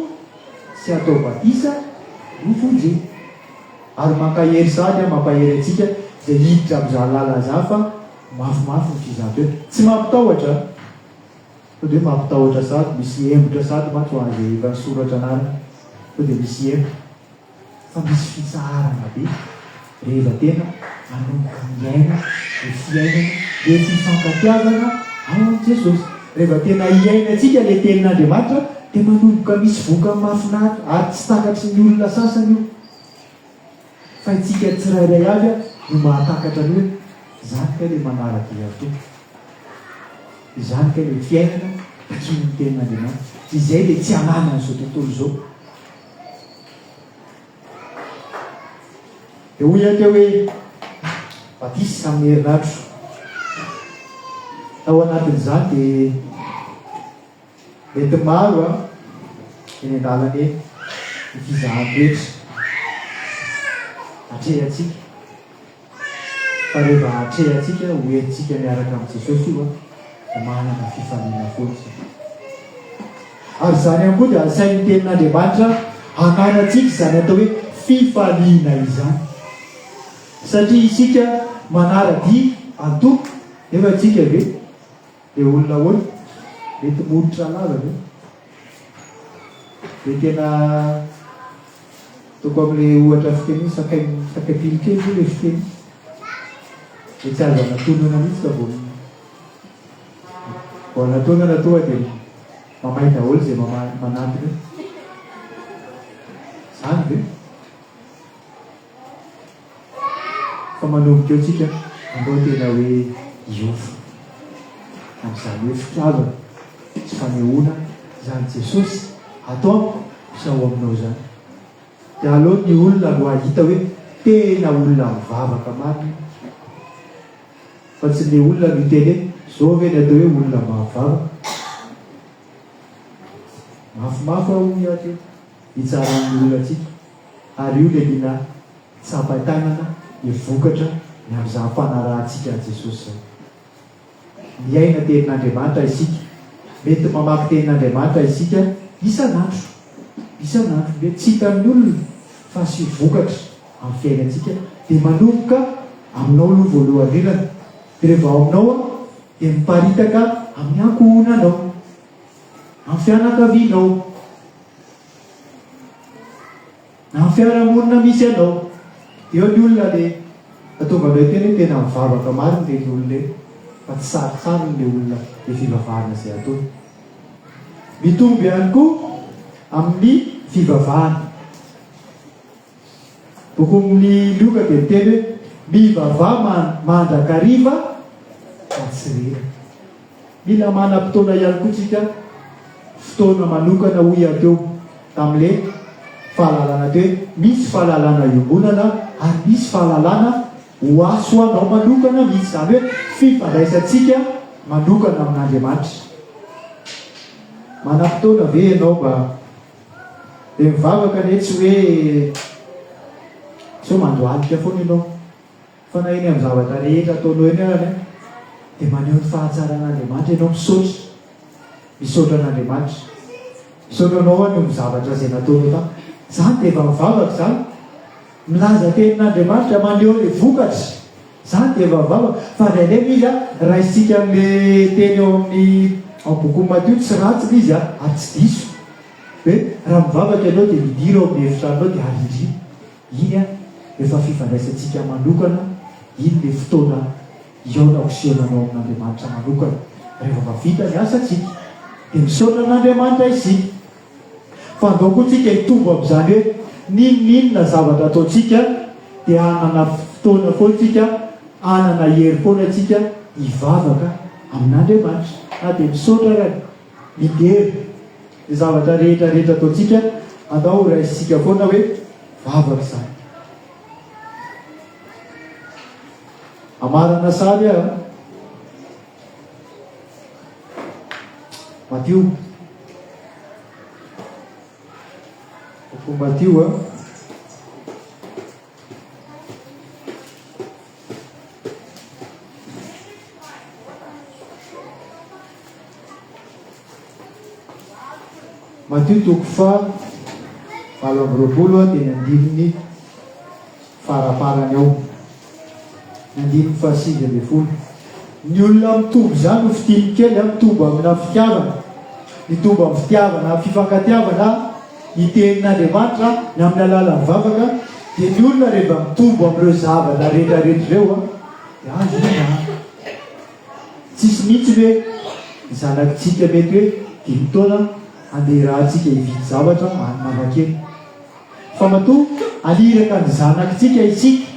sy atao batisa no vonjena ary mankahery sady aho mampahery antsika izay hiditra amin'izany lalana izany fa mafimafy ny fizahan-toetra tsy mampitahotra an! Sao dia hoe mampitahotra sahady, misy embotra sahady mantsy ho an'izay efa nisoratra anarana. Sao dia misy embotra. Fa misy fitsaharana be rehefa tena manomboka miaina le fiainana, le fifankatiavana ao amin'i Jesosy. Rehefa tena iainantsika le tenin'Andriamanitra dia manomboka misy vokany mahafinaritra ary tsy takatry ny olona sasany io. Fa itsika tsirairay avy no mahatakatra ny hoe izany kay le manara-dia ny Tompo. Izany kay le fiainana takian'ny tenin'Andriamanitra. Izay le tsy ananan'izao tontolo izao. Dia hoy aho teo hoe, Batisa amin'ny herinandro. Tao anatin'izany dia mety maro an, eny an-dalana eny, ny fizahan-toetra atrehantsika. Fa rehefa atrehantsika, ho entintsika miaraka amin'i Jesosy io an, dia manana fifaliana foana isika. Ary izany ihany koa dia asain'ny Tenin'Andriamanitra hananantsika izany atao hoe fifaliana izany. Satria isika manara-dia an'i Tompo, nefa isika ve dia olona ahoana? Mety molotra lava ve? Dia tena ataoko amin'ilay ohatra fiteny hoe sakay sakay pilo kely moa ilay fiteny. Dia tsy azo anatonana mihitsy fa vao vao anatonana tonga dia mamay daholo izay manantona eo. Izany ve? Fa manomboka eo tsika andao tena hoe hiova amin'izany hoe fitiavana sy fanehoana izany Jesosy ato amiko sy ao aminao izany. Dia aleo ny olona no hahita hoe tena olona mivavaka marina io. Fa tsy le olona no hiteny hoe zao ve ny atao hoe olona mivavaka. Mafimafy aho hoy aho teo hitsaran'ny olona antsika ary io le mila tsapain-tanana ny vokatra ny amin'izany fanarahantsika an'i Jesosy izany. Miaina tenin'Andriamanitra isika, mety mamaky tenin'Andriamanitra isika isan'andro, isan'andro, mety tsy hitan'ny olona fa asio vokatra amin'ny fiainantsika dia manomboka aminao aloha voalohany indrindra, dia rehefa ao aminao dia miparitaka amin'ny ankohonanao, amin'ny fianakavianao. Na amin'ny fiarahamonina misy anao. Eo ny olona le atonga anao hiteny hoe tena mivavaka marina ireny olona ireny fa tsy sarotsarony le olona le fivavahana izay ataony. Mitombo ihany koa amin'ny fivavahana. Bokin'ny Lioka dia miteny hoe mivavaha mandrakariva fa tsy reraka. Mila manam-potoana ihany koa tsika, fotoana manokana hoy aho teo tamin'le fahalalana teo hoe misy fahalalana iombonana ary misy fahalalana ho ahy sy ho anao manokana mihitsy, izany hoe fifandraisantsika manokana amin'Andriamanitra. Manam-potoana ve ianao mba dia mivavaka anie tsy hoe tsy hoe mandohalika foana ianao. Fa na eny amin'ny zavatra rehetra ataonao eny ary an, dia maneho ny fahatsaran'Andriamanitra ianao, misaotra, misaotra an'Andriamanitra. Misaotra anao aho noho ny zavatra izay nataonao tamiko. Izany dia efa mivavaka izany. Milaza tenin'Andriamanitra, maneho ilay vokatra. Izany dia efa mivavaka. Fa indraindray ilay izy an, raisintsika amin'ilay teny ao amin'ny ao amin'ny bokin'i Matio, tsy ratsy ilay izy an, ary tsy diso. Hoe raha mivavaka ianao dia midira ao amin'ny efitranonao dia arindrino. Iny an, efa fifandraisantsika manokana, iny le fotoana hihaonako sy hihaonanao amin'Andriamanitra manokana. Rehefa mba vita ny asantsika, dia misaotra an'Andriamanitra isika. Fa andao koa tsika hitombo amin'izany hoe n'inon'inona zavatra ataontsika dia hanana fotoana foana tsika, hanana hery foana tsika hivavaka amin'Andriamanitra. Na dia misaotra ary, midera. Ny zavatra rehetra rehetra ataontsika, andao ho raisintsika foana hoe vavaka izany. Hamarana sary aho an. Matio. Bokin'i Matio an. Matio toko faha 28 dia ny andininy faraparany ao. Ny andininy faha 19. Ny olona mitombo izany ho fitiny kely, mitombo amina fitiavana, mitombo amin'ny fitiavana, amin'ny fifankatiavana, ny tenin'Andriamanitra, ny amin'ny alalan'ny vavaka, dia ny olona rehefa mitombo amin'ireo zavatra rehetra rehetra ireo, dia azo irahana. Tsisy mihitsy hoe ny zanakitsika mety hoe dimy taona andeha irahantsika hividy zavatra any Analakely. Fa matoa haniraka ny zanakitsika isika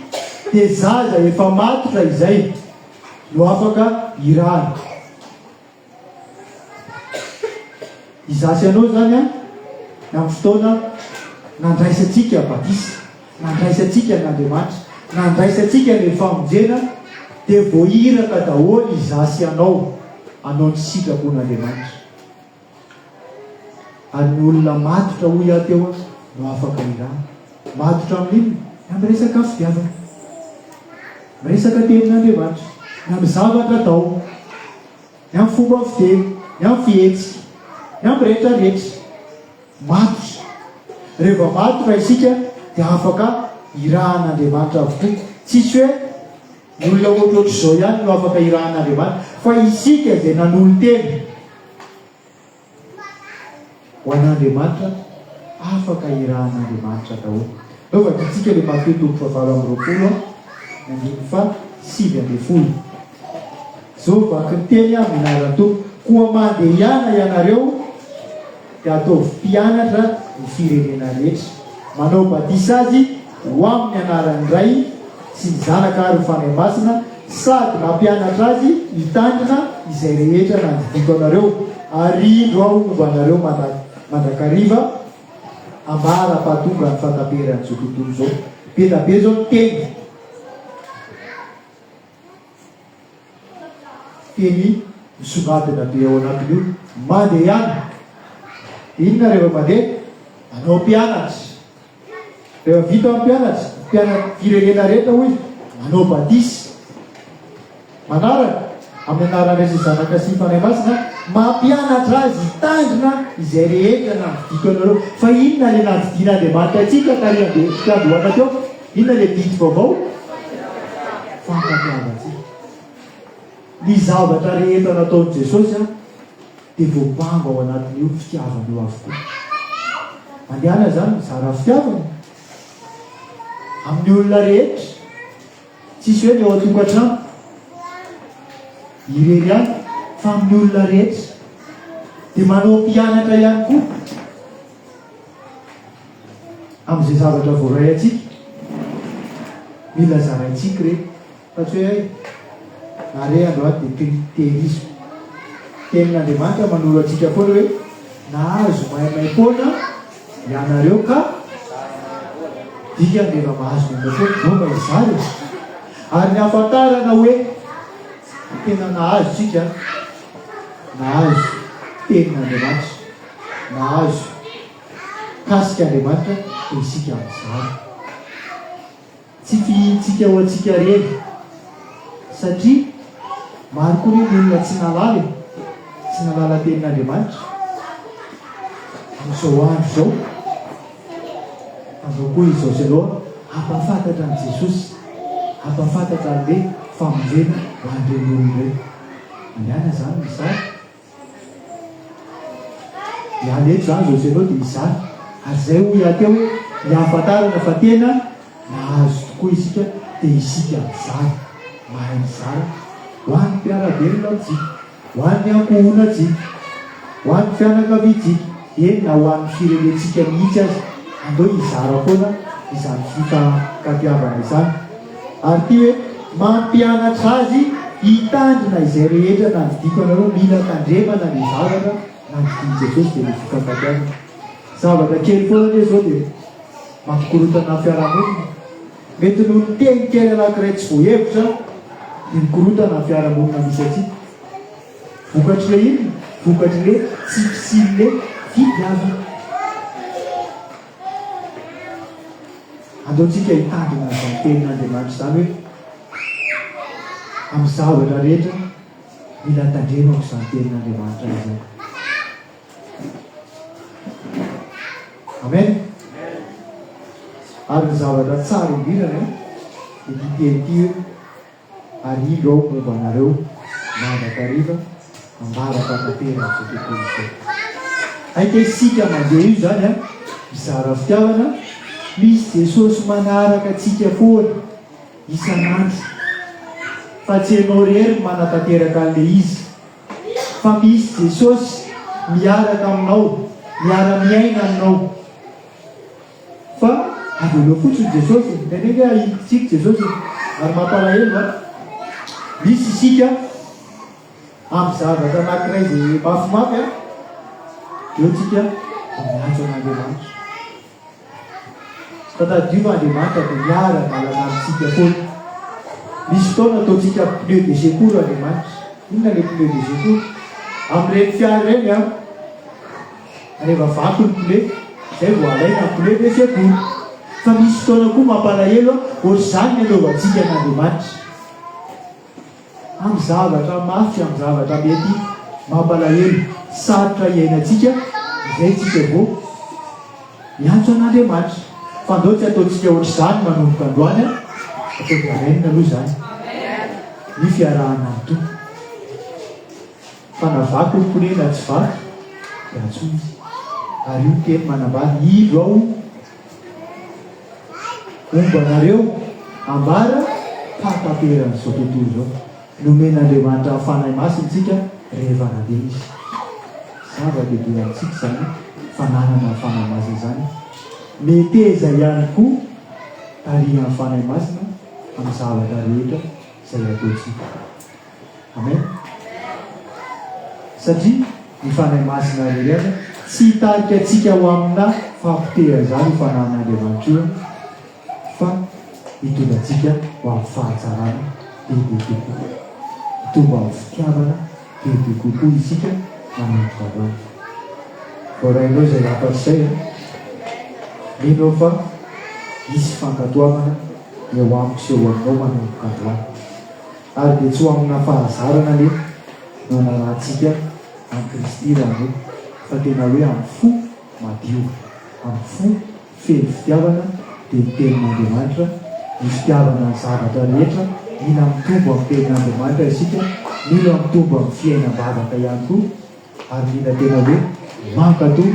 dia zaza efa matotra izay no afaka irahana. Izaho sy ianao izany an, ny amin'ny fotoana nandraisantsika batisa, nandraisantsika an'Andriamanitra, nandraisantsika ilay famonjena dia voahiraka daholo izaho sy ianao hanao ny sitrapon'Andriamanitra. Ary ny olona matotra hoy aho teo no afaka irahana. Matotra amin'inona? Ny amin'ny resaka fitiavana. Miresaka tenin'Andriamanitra. Ny amin'ny zavatra atao. Ny amin'ny fomba fiteny. Ny amin'ny fihetsika. Ny amin'ny rehetra rehetra. Matotra. Rehefa matotra isika dia afaka irahan'Andriamanitra avokoa. Tsisy hoe ny olona ohatrohatr'izao ihany no afaka irahan'Andriamanitra. Fa isika izay nanolo-tena. Ho an'Andriamanitra, afaka irahan'Andriamanitra daholo. Ndao vakintsika ilay Matio toko fahavalo amby roapolo ny andininy faha 19. Izao vaky ny teny amin'ny anaran'ny Tompo, Koa mandehana ianareo dia ataovy mpianatra ny firenena rehetra, manao batisa azy ho amin'ny anaran'ny Ray sy ny Zanaka ary ny Fanahy Masina, sady mampianatra azy hitandrina izay rehetra nandidiako anareo, ary indro aho homba anareo mandrakariva ambara-pahatongan'ny fahataperan'izao tontolo izao. Be da be izao ny teny. Teny misongadina be ao anatin'io. Mandehana. Inona rehefa mandeha? Manao mpianatra. Rehefa vita ny mpianatra, mpiana firenena rehetra hoy izy, manao batisa. Manaraka, amin'ny anaran'ny Ray sy Zanaka sy Fanahy Masina, mampianatra azy hitandrina izay rehetra nandidiako anareo. Fa inona ilay nandidian'Andriamanitra antsika tary am-piandohana teo? Inona ilay didy vaovao? Fankatoavantsika. Ny zavatra rehetra nataon'i Jesosy dia voabango ao anatin'io fitiavana io avokoa. Mandehana izany mizara fitiavana amin'ny olona rehetra, tsisy hoe ny ao an-tokantrano irery ihany fa amin'ny olona rehetra. Dia manao mpianatra ihany koa amin'izay zavatra voaray antsika. Mila zaraintsika ireny. Fa tsy hoe hay, nare androany dia tehirizo. Tenin'Andriamanitra manoro antsika foana hoe nahazo maimaimpoana ianareo ka dikany rehefa mahazo maimaimpoana vao mba hizara e. Ary ny hahafantarana hoe tena nahazo tsika, nahazo tenin'Andriamanitra, nahazo kasik'Andriamanitra dia isika mizara. Tsy fihintsika ho antsika irery satria maro koa anie ny olona tsy nahalala e, tsy nahalala tenin'Andriamanitra amin'izao andro izao. Andao koa izao sy ianao hampahafantatra an'i Jesosy, hampahafantatra an'ilay famonjena ho an'ireny olona ireny. Mandehana izany mizara. Miala eto izany izao sy ianao dia hizara. Ary izay hoy aho teo hoe ny ahafantarana fa tena nahazo tokoa isika dia isika mizara, mahay mizara ho an'ny mpiara-belona amintsika, ho an'ny ankohonantsika, ho an'ny fianakaviantsika, eny na ho an'ny firenentsika mihitsy aza. Andao hizara foana izany fifankatiavana izany. Ary ity hoe mampianatra azy hitandrina izay rehetra nandidiako anareo, mila tandremana ny zavatra nandidian'i Jesosy dia ny fifankatiavana. Zavatra kely foana anie izao dia mampikorontana ny fiarahamonina. Mety noho ny teny kely anankiray tsy voahevitra dia mikorontana ny fiarahamonina misy antsika. Vokatr'ilay inona? Vokatr'ilay tsy fisian'ilay fitiavana. Andao tsika hitandrina an'izany tenin'Andriamanitra izany hoe amin'ny zavatra rehetra mila tandremako izany tenin'Andriamanitra izany. Amen. Ary ny zavatra tsara indrindra dia ity teny ity hoe ary indro aho momba anareo. mandrakariva ambara-pahataperan'izao tontolo izao. Aika isika mandeha io izany an, mizara fitiavana, misy Jesosy manaraka antsika foana isan'andro. Fa tsy ianao irery no manatanteraka an'ilay izy. Fa misy Jesosy miaraka aminao, miara-miaina aminao. Fa avelao fotsiny Jesosy e! Indraindray nge ahilikintsika Jesosy e! Ary mampalahelo an! Misy isika amin'ny zavatra anankiray izay mafimafy an, dia eo tsika vao miantso an'Andriamanitra. Fa tadidio fa Andriamanitra dia miara-dalana amintsika foana. Misy fotoana ataontsika pneu de secours Andriamanitra. Inona ilay pneu de secours? Amin'ireny fiara ireny an, Rehefa vaky ny pneu, zay vao alaina ny pneu de secours. Fa misy fotoana koa mampalahelo ohatr'izany ny anaovantsika an'Andriamanitra. Amin'ny zavatra mafy, amin'ny zavatra mety mampalahelo, sarotra iainantsika, izay tsika vao miantso an'Andriamanitra. Fa andao tsy ataontsika ohatr'izany manomboka androany an, ataovy amen aloha izany ny fiarahana amin'ny Tompo. Fa na vaky ny pneu na tsy vaky dia antsoy izy. Ary io teny manambara, Indro aho homba anareo, ambara fahataperan'izao tontolo izao. Nomen'Andriamanitra ny Fanahy Masina isika rehefa nandeha Izy. Zava-dehibe amintsika izany fananana ny Fanahy Masina izany. Meteza ihany koa tarihan'ny Fanahy Masina amin'ny zavatra rehetra izay ataontsika. Amen. Satria ny Fanahy Masina irery ihany tsy hitarika antsika ho amina fahapotehana izany io Fanahin'Andriamanitra io fa hitondra antsika ho amin'ny fahatsarana bebe kokoa. Hitombo amin'ny fitiavana bebe kokoa isika manomboka androany. Voarainao izay hafatra izay an? Mino aho fa hisy fankatoavana eo amiko sy eo aminao manomboka androany. Ary dia tsy ho amina fahazarana anie no anarahantsika an'i Kristy rano fa tena hoe amin'ny fo madio, amin'ny fo feno fitiavana dia ny tenin'Andriamanitra, ny fitiavana ny zavatra rehetra, mila mitombo amin'ny tenin'Andriamanitra isika, mila mitombo amin'ny fiainam-bavaka ihany koa ary mila tena hoe mankatò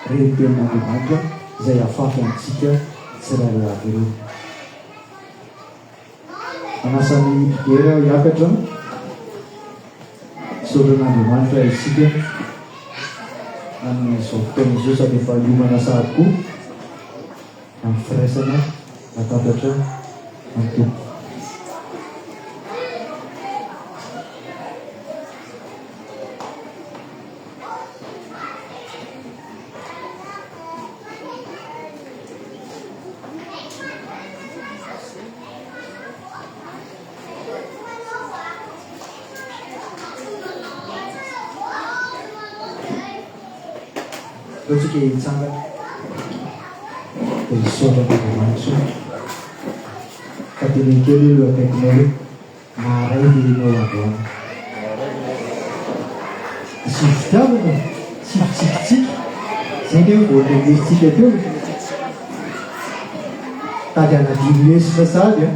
ireny tenin'Andriamanitra izay afafy amintsika tsirairay avy ireny. Manasa ny mpidera hiakatra. Misaotra an'Andriamanitra isika amin'izao fotoana izao sady efa hiomana sahady koa amin'ny firaisana latabatra amin'ny Tompo. Ndao tsika hitsangana dia hisaotra an'Andriamanitra. Fa teneno kely eo akaikinao hoe Maharay ve ianao androany? Tsy fitiavana e, tsy fitsikitsiky. Zay nge vao norenesintsika teo e. Tady hanadino lesona sahady an.